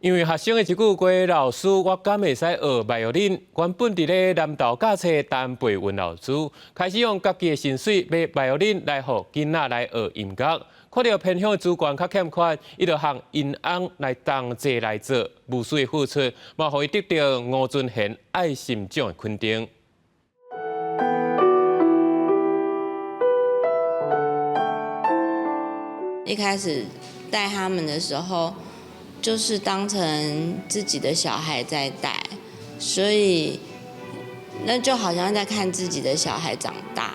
因為學生的一句話，老師，我敢會使學萬有原本佇咧南投教冊陳培文老師，開始用家己的薪水買萬有來予囡仔來學音樂。看著偏鄉資源較欠缺，伊就向𪜶翁來同齊來做，無私的付出，嘛予伊得著吳尊賢愛心獎的肯定。一開始帶他們的時候，就是當成自己的小孩在帶，所以那就好像在看自己的小孩長大。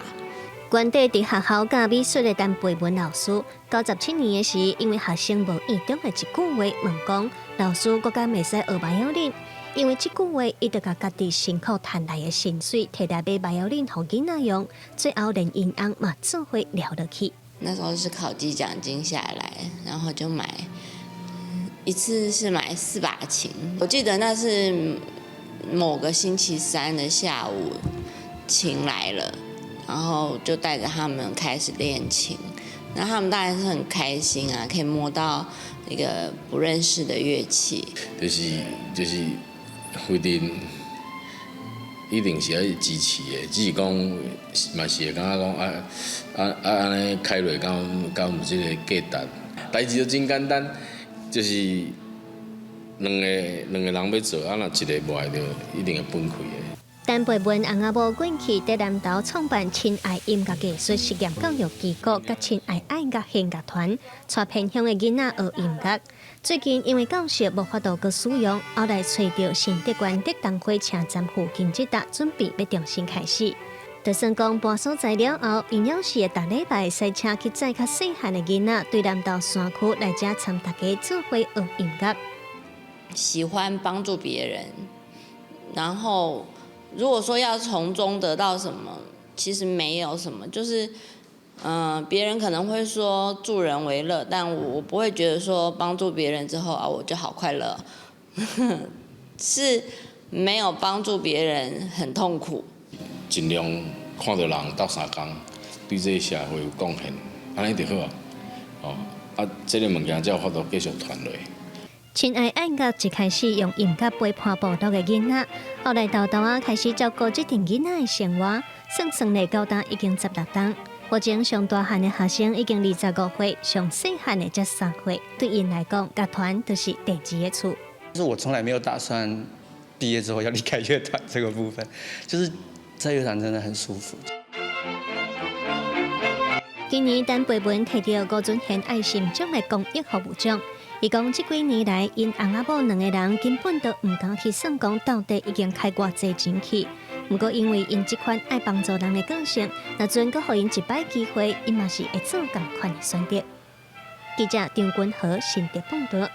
原底佇學校教美術的陳培文老師，97年的時，因為學生無意中的一句話問講：老師，我敢會使學萬有因為這句話，伊就共家己辛苦趁來的薪水提來買萬有予囡仔用，最後連𪜶翁嘛做伙聊落去。那時候是考績獎金下來，然後就買一次是買四把琴。我記得那是某個星期三的下午，琴來了，然後就帶着他們開始練琴。那他們當然是很開心啊，可以摸到一個不認識的樂器。就是規定一定是愛支持的，只是講嘛是會感覺講啊啊啊按呢開落敢敢有這個價值？代誌就真簡單，就是兩個人欲做，啊若一个無愛著，一定會分開的。陳培文翁仔某過去佇南投創辦親愛音樂藝術實驗教育機構，佮親愛愛樂弦樂團，帶偏鄉的囡仔學音樂。最近因為教室無法度閣使用，後來揣著新竹縣竹東火車站附近這搭，準備欲重新開始。就算講搬所在了後，𪜶猶是會逐禮拜駛車去載較細漢的囡仔，對南投山區來遮參大家做伙學音樂。喜歡幫助別人，然後如果說要從中得到什麼，其實沒有什麼，就是，別人可能會說助人為樂，但我不會覺得說幫助別人之後啊，我就好快樂，是沒有幫助別人很痛苦。盡量看著人鬥相共，對這個社會有貢獻，按呢就好啊。哦，啊，這个物件才有法度繼續傳落。親愛愛樂一開始用音樂陪伴部落的囡仔，後來沓沓仔開始照顧這陣囡仔的生活，算算來到今已經16冬。目前上大漢的學生已經25歲，上細漢的才3歲。對𪜶來講，樂團就是第二个厝。就是我從來沒有打算畢業之後要離開樂團這個部分，就是在樂團真的很舒服。今年陳培文提著吳尊賢愛心獎的公益服務獎，伊講這幾年來，𪜶翁仔某兩個人根本都毋敢去算講到底已經開偌濟錢去。毋過因為𪜶這款愛幫助人的個性，若陣閣予𪜶一擺機會，𪜶嘛是會做仝款的選擇。記者張君和新竹報導。